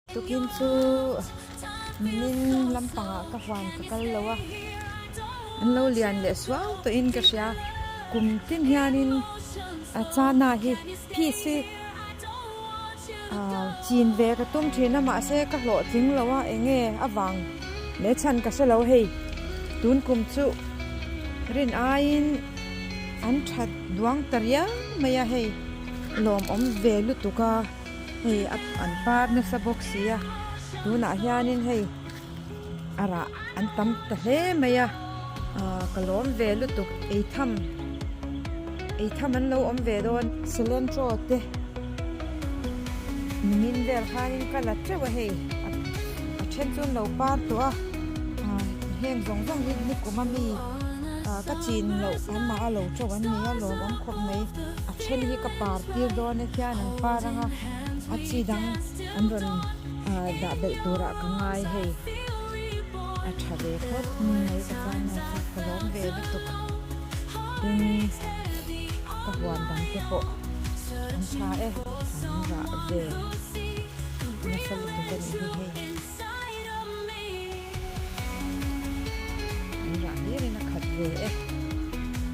Tukin chu nimin lampangah ka huan ka kal lo a, an lo lian leh suau tawhin ka hria. Kum tin hianin a chana hi piece hi ah chin ve ka tum thin a mahse ka hlawhtling lo a eng nge avang leh chhan ka hre lo hei. Tun kum chu rin aiin an that duang ta riau mai a hei lawmawm ve lutuk a. Hei a an par nasa bawk si a tunah hianin hei a rah an tam ta hle mai a ah ka lawm ve lutuk eitham eitham an lo awm ve dawn. Cilantro te nimin vel khanin ka la teuh a hei a then chu an lo par tawh a ah heng zawng zawng hi nikum ami ah ka chin loh an mah a lo teuh an ni a lawmawm khawp mai. A then hi ka par tir dawn e khian an par anga a chi dang an rawn ah dah belh turah ka ngai hei a tha ve khawp mai ka chuan a chu ka lawm ve lutuk tin ka huan dang te pawh an tha e an rah ve nasa lutuk a nih hi hei an rah hlir in a khat ve e.